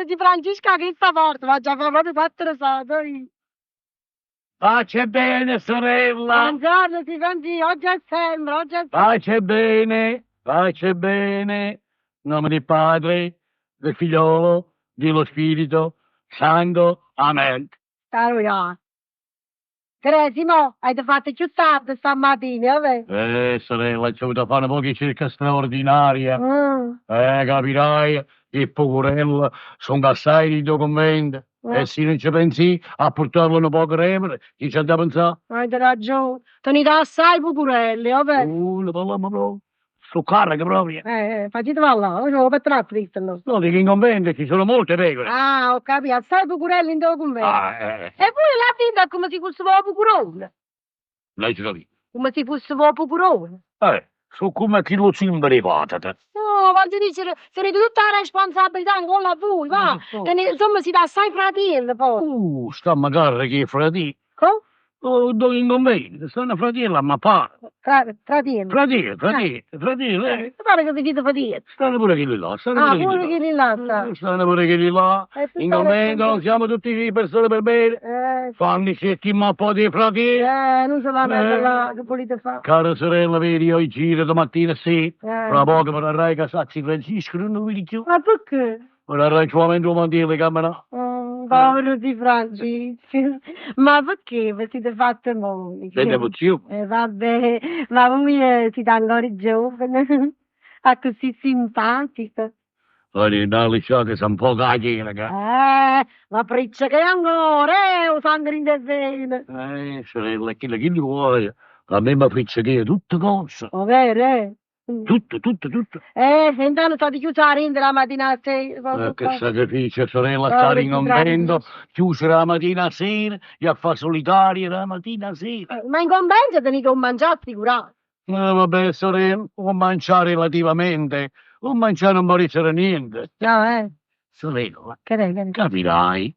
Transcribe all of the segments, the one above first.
Povero zì Francisco 'a chesta parte, m'aggia fa proprio quatt risate ij. Pace e bene, sorella. Buongiorno zì Francì, oggi e sempre, oggi e sempre. Pace e bene, pace e bene. In nome del Padre, del Figliolo, dello Spirito Santo. Amen. Caro Teresi, mo avete fatto cchiù tarde stammatina, ovè? Sorella, aggio avuto fa nu poco 'e cerca straordinaria. Capirai, 'e pecurelle songo assaje dint' 'o convento e si nun ce penz' a purtarle nu poco d'evera, chi ce adda penzà? Avete ragione, tenite assaje pecurelle, ovè? Ne parlammo proprio, sto carico proprio. Facite parlà, 'o petteno a fritto. No, dico in convento ci sono molte pecore. Ah, ho capito, assaje pecurelle dint' 'o convento. Ah, eh. E vuje là dinto è comme si fosse 'o pecurone. Nun aggio capito. Comme si fosse 'o pecurone. So comme a chillo zimbo 'e patete. No, voglio dicere, tenite tutta 'a responsabilità 'ncuollo a vui, va. Tenite, insomma site assaje fratielle poi. Stammo carichi 'e fratielle. Come? In convento, stanno fratielle a mappata. Fratielle? Fratielle, fratielle, fratielle, eh. Mi pare che vi siete fratielle. Stanno pure chilli là, stanno Ah, pure chilli pure là. chilli là stanno. Stanno pure chilli là. E In convento non siamo tutti persone per bene. Fanno cierti mappate 'e fratielle. Nun se va meglio là, che vulite fa? Cara sorella, vedi, io giro domattina e sera, fra poco venarrai a casa zì Francisco, nun 'o vedi cchiù. Ma pecchè? Venarrai solamente 'o mantiello 'e cammenà. Povero zì Francisco, ma pecchè ve site fatte monaco? Pe devozione. E vabbè, ma vuje site ancora giovane, accussì simpatico. Nun alluccà che s'infoca 'a chiereca. Ma friccica ancora, 'o sangue dint' 'e vene. Sorella, chillo chillu guaio, a me me friccechea tutte cose. 'O vero è? Tutto, tutto, tutto. Intanto state chiuso 'a dinto d' 'a matina 'a sera. Che sacrificio, sorella, stare in convento, chiuso d' 'a matina 'a sera e a fa solitaria d' 'a matina 'a sera. Ma in convento tenite 'o mangià assicurato. Vabbè, sorella, 'o mangià relativamente, 'o mangià nun po' dicere niente. No, eh? Sorella, Che d'è, che d'è? Capirai,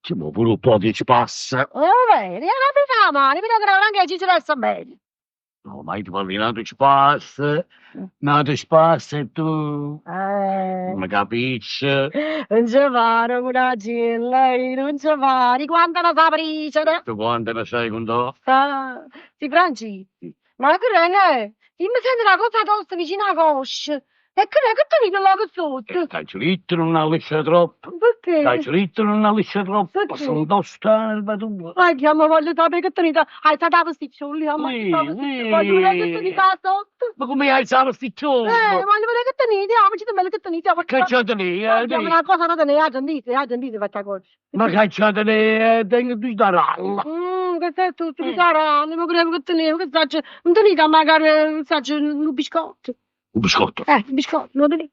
ce vo pure 'o poco 'e spasso. È 'o vero, e 'a mano, però anche ci resta meglio. No, ma io te parlo 'e n'ato spasso, n'ato spasso e tu me capisce. Nun ce pare, munaciello, nun ce pare, quanto ne sape dicere. Tu quanto ne saje cuntà? Ah, zì Francì, ma che d'è, io me sento na cosa tosta vicino 'a coscia. E che d'è, che tenite lloco sotto? T'aggio ditto nun alluccà troppo. Pecchè? T'aggio ditto nun alluccà troppo, Pecchè? s'intosta 'a nervatura. Ma jammo, voglio sapè che tenite, aizate 'a vesticciolla, jammo, aizate 'a vesticciolla, voglio vedè che tenite 'a sotto. Ma comme aizzà 'a vesticciolla? Voglio vedè che tenite, jammo, faciteme che tenite, jammo. Che c'è tenè? Jammo, na cosa da tenè, aggio ntiso, aggio ntiso faccio 'a coscia. Ma che c'è tenè? Tengo duje taralle. Che è tutto, duje taralle, ma credo che tenevo, che saccio, nun tenite magari, che saccio, nu biscotto? Un biscotto? Un biscotto, nun 'o tenite?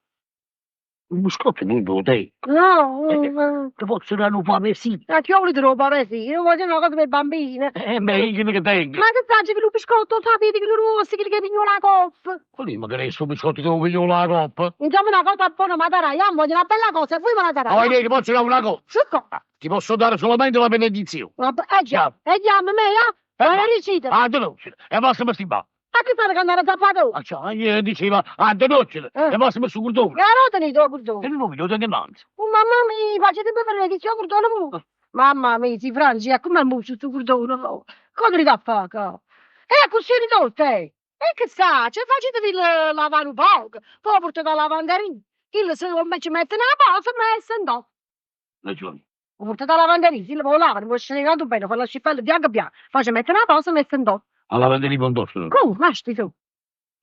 Un biscotto nun 'o tengo. No, Te pozzo dà nu pavesino. Ma che 'o vulite dà 'o pavesino? Io voglio na cosa p' 'e bambine. Beh, io chillo che tengo. Ma che saccio, chillu biscotto, 'o sapite, chillu gruosso, chillo cu 'e pignuole 'a coppa. Qual è magari stu biscotto cu 'e pignuole 'a coppa? Insomma na cosa buona m'adda dà, jammo, voglio na bella cosa e vui me l'ata dà. No, io ti pozzo dà una cosa. Che cosa? Ti posso dare solamente la benedizione. Vabbè, e già, e jammo, me, ja. Benedicite. A denocchia, e passami sti ba. Ma che fate che andare a zappatore? Ah, ciao, io diceva a denocchia, e passami stu cordone. E allora tenite 'o cordone? E non lo tengo innanzi. Oh, mamma mia, facite vedere che c'è 'o cordone pure. Mamma mia, zì Francì, comm'è muscio stu cordone? Come tenite a fa ccà? E accussì ridotto è? E che saccio, faciteve lavà nu poco, poi 'o purtate 'a lavanderia, chillo se ci mette na posa e se 'ntosta. Ragione. 'O purtate 'a lavanderia, chillo po' 'o lavano, po' esce tanto bello, fanno ascì bello bianco bianco, poi ci mette na posa e se 'ntosta. 'A lavanderia po' 'ntosta? Come? Masto tu.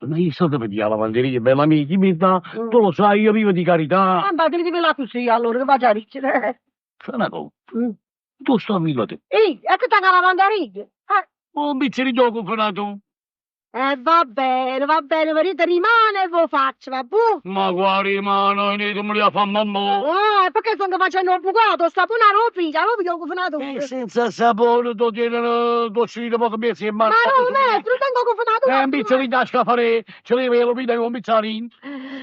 Ma io so dove di 'a lavanderia, bella mia, chi mi dà? Tu lo sai, io vivo di carità. Ah, ma tenitevelo accussì allora, che faccio a dicere? Fai una cosa. Tu sta a te. Io? E che tengo 'a lavanderia? Eh. 'O pizzerino cufinato. E va bene, va bene, venite rimane e v'o faccio, va buo'? Ma qua rimane, tu me li fa mammà. Ah, e perché sto facendo 'o bucato, 'o sapone 'o piglio, allora piglio 'o cufinatore. E senza sapone, tu tieni tu scito poco mezzo e mano. Ma no, maestro, non tengo 'o cufinatore. E un pizzerino a scafare, ce l'hai lo piglia con un pizzarino.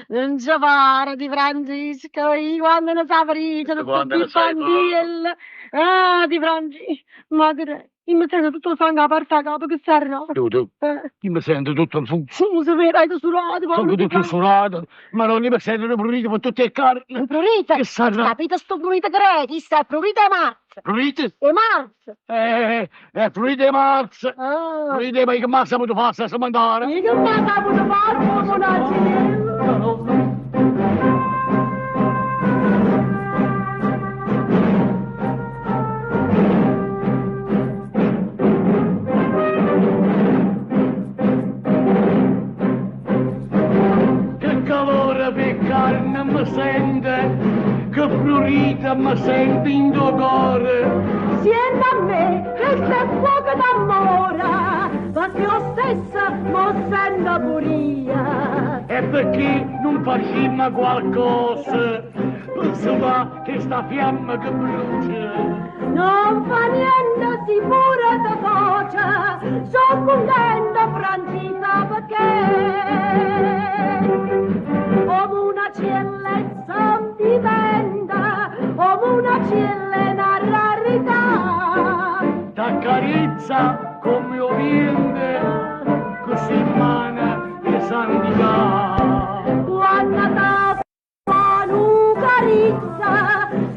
Non ci pare di Francisco, io quando ne saprite, Quando ne sai tutti i Ah, di Francisco, ma direi. Ij m' sent tutt 'o sang 'a part 'a cap che sarrà? Tu, tu. Eh. Ij m' sento tutto nfus. Scusa, vero, hai surat. Song tutto surato. Maronna, ij m' sento nu prurito p' tutt 'e carn. Nu prurito? Che sarrà? Capito stu prurito che è? Chist è prurito 'e marzo. Prurito? 'E marzo! Eh, è prurito 'e marzo. Ah. Prurito 'e ma che m'ha saputo fa sta semantara? Che m'ha saputo fa stu munaciello? Che calore pe carne mi sente, che prurito mi sente int' 'o core. Siente a me, chesto è fuoco d'ammore, perché 'o stesso m' sento pur'io. E perché nun facimmo qualcosa pe salvà chesta fiamma che brucia? Nun fa niente si pure te coce, so' cuntenta Francì, sa pecché? 'O munaciello è sentimento, 'o munaciello è na rarità. T'accarezza comme 'o viento, cu sti mmane 'e santità. Quanno te fa nu carezza,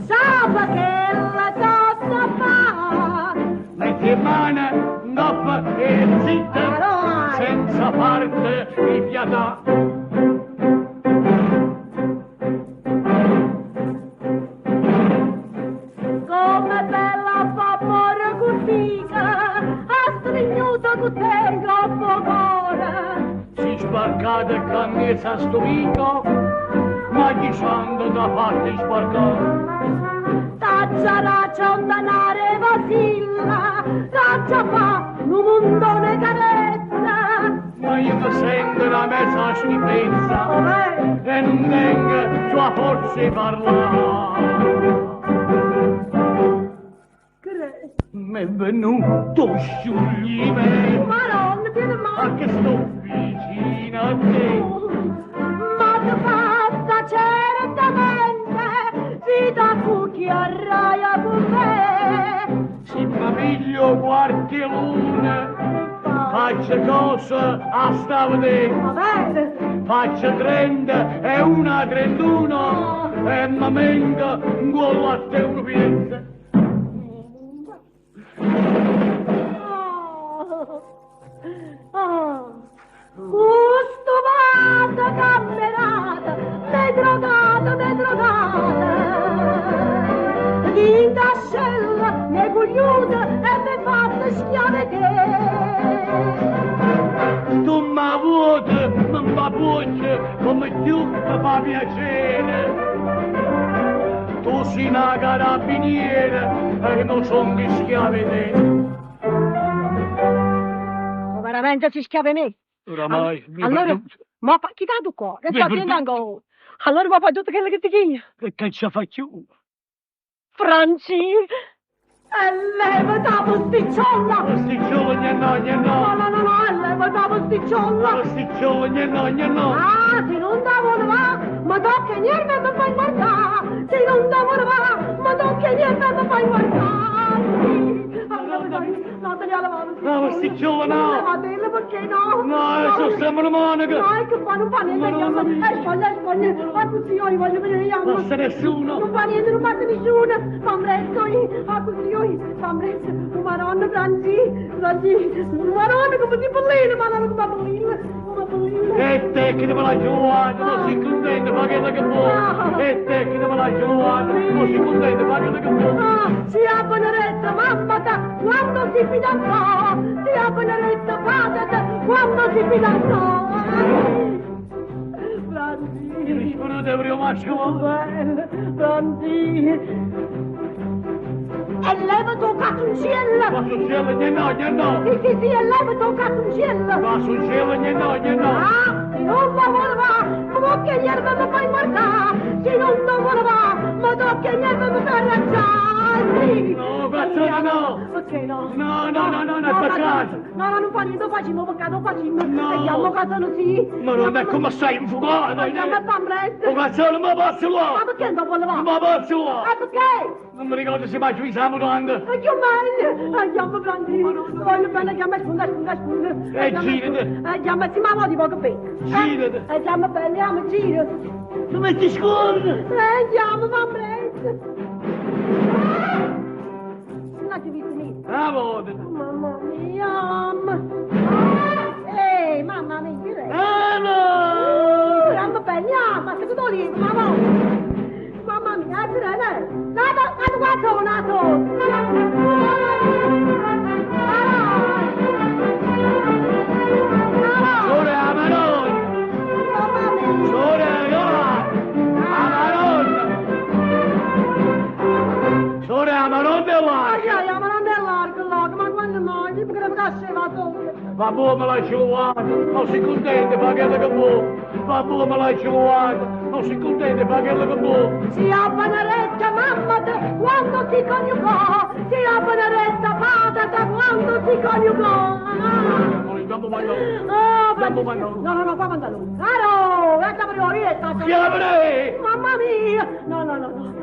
sape chello che te fa. Mette 'e mmane 'ncopp 'e zitte, senza farte 'e piatà. Comm'è bello a fa ammore cu tico, astrignuto cu te 'ncopp 'o core. Si sbarcata ccà mmiez' a stu vico, ma chi santo t'ha fatto sbarcà? T'aggia dà centenare 'e vasille, t'aggia fa nu muntone 'e carezze. Ma io me sento na mezza schifezza e nun tengo cchiù 'a forza 'e parlà. M'è venuto 'o sciuglimento. Maronna, tiene mano. A che sto vicino a te. Ma te passa certamente, si t'accucchiarrai con me. Si mi piglio quarto 'e luna, faccio cosa a sta vedè. Va bene. Faccio 30 e una 31 e mi mengo 'ncuollo a te un piezzo. Oh. Questo vaso cammerato, m'hai drogato, m'hai drogato. Dinta scella mi hai cogliuto e mi hai fatto schiavo te. Tu mi vuoti, mi m'appoggi, come più mi fa piacere. Tu sei una carabiniere e non sono schiavo 'e te. Ma veramente sei schiavo 'e me? Oramai mi Allora, perduto. ma chi tanto qua? Che Mi sta perduto. ancora? Allora mi fai tutto quello che ti chiedo. E che ci fa più? Franci, e levati 'a pasticciolla! Pasticciolla, gne no, gne No, no. no, no, no, e levati 'a pasticciolla! Pasticciolla, gne no, gne no. Ah, si nun te vuò levà, mi tocca 'e nierve e mi fai guardà! Si nun te vuò levà, mi tocca 'e nierve e mi fai guardà! Sì, allora dai, no, te li ha levati. No, pasticciolla no. Levatela perché no? No, sono sempre una monaca. No, è che qua non fa niente, Madonna mia. E sbaglia, sbaglia, a così io voglio venire io. Non passa nessuno. Non fa niente, non passa nessuno. Fa presto, io, a così io, fa presto. Madonna, Franci, Franci, Madonna, come ti bellina, Madonna, come bellina, come bellina. E te che te me l'hai giovata, non sei contento, fa quello che vuoi. E te che te me l'hai giovata, non sei contento, fa quello che vuoi. Ah, sia benedetta mammata quando si fidanzò, sia benedetta padre quando si fidanzò. Franci. Rispondo avrei maschio. Bella, Franci. E levati 'o calzunciello! Calzunciello, gne no, gne no. Sì, sì, sì, e levati 'o calzunciello! Calzunciello, gne no, gne no. Ah, si nun te vuò levà, mi tocca 'e nierve e mi fai guardà! Si nun te vuò levà, mi tocca 'e nierve e mi fai arraggià! Sì! No, guazzone, no! Perché no? No, no, no, no, no, è peccato! No, no, non fa niente, lo facciamo, peccato, lo facciamo. No. Andiamo, cazzone, sì. Ma non è come sei infuocato! Andiamo a fare presto. Oh, guazzone, ma posso Ma là! perché non vuole Ma va? posso là! Ma perché? Non mi ricordo se mi ha mutanda! Ma che meglio! Andiamo, Franci! Voglio bene, andiamo, spunta, spunta, spunta! E girate. Andiamo, sì, ma mo di poco bene! Girate. Andiamo, belli, andiamo, gira! Tu metti scorda! Andiamo, va presto! Non ti visto niente! Ah, volta! Mamma mia! mamma. Ehi, mamma mia, che è? Ah, no! Andiamo, belli, andiamo, ma se tu lì, mamma! Mamma mia, che è? Nato, nato, nato, nato! Sole a Madonna! Sole a Madonna! Sole a Madonna là! Va buono, me l'hai ciuato, non si contenta, fa quello che vuoi. Va buono, me l'hai ciuato, non si contenta, fa quello che vuoi. Sia benedetta mamma te quando ti coniugò, sia benedetta padre te quando ti coniugò. Andiamo mangiare. Oh, Andiamo mangiare. No, no, no, qua mangialo. Caro, ecco per l'orietta. Chiamane! Mamma mia! No, no, no, no.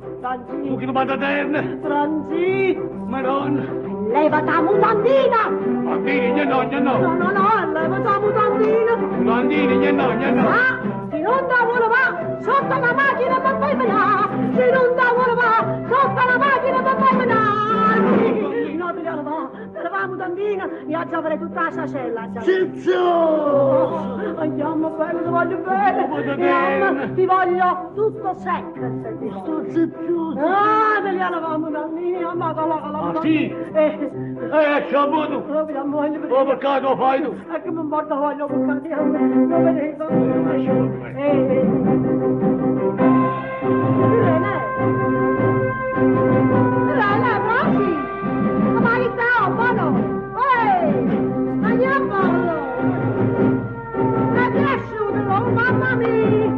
Tu Franci, che non manda terra! Franci, Madonna! levati la mutandina! Bandini, gne no, gne No, no! no, no, levati la mutandina! Bandini, gne no, gne no! Ah, se non da vuole va, sotto la macchina per poi menare! Se non da vuole va, sotto la macchina per poi menare! No, te la va, te la va mutandina, e a avere tutta la sacella. Zizzo! Andiamo bello, ti voglio bene! Voglio Andiamo, bene. Ti voglio tutto secco, se ti Sto zizzo! Ah, te li eravamo da mia, ma la la la. Ah, sì? Eh, Eh, c'ho avuto! proprio voglio Oh, peccato fai tu! E che mi importa voglio buttare, non vedevo. Eh. Irene. Irene, Franci. Ma che sta, buono. Ehi, andiamo. È cresciuto, mamma mia.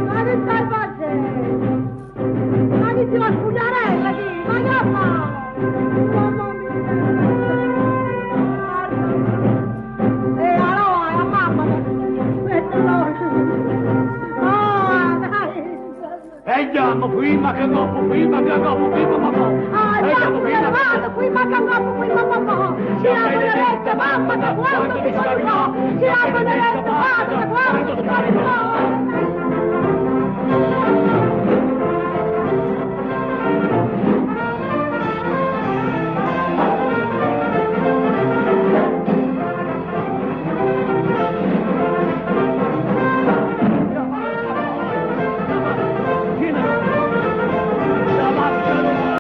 Ma che stai facendo? Ma che ti va a spugliarella, chi? Ma che fa? Mamma mia! E allora, la mamma, mettilo! Ah, dai! E andiamo, prima che dopo, prima che dopo, prima ma dopo! Ah, andiamo, vado, qui manca un dopo, qui mamma no! Sia benedetta mamma da quando ti sono! Sia benedetta padre da quando ti sono!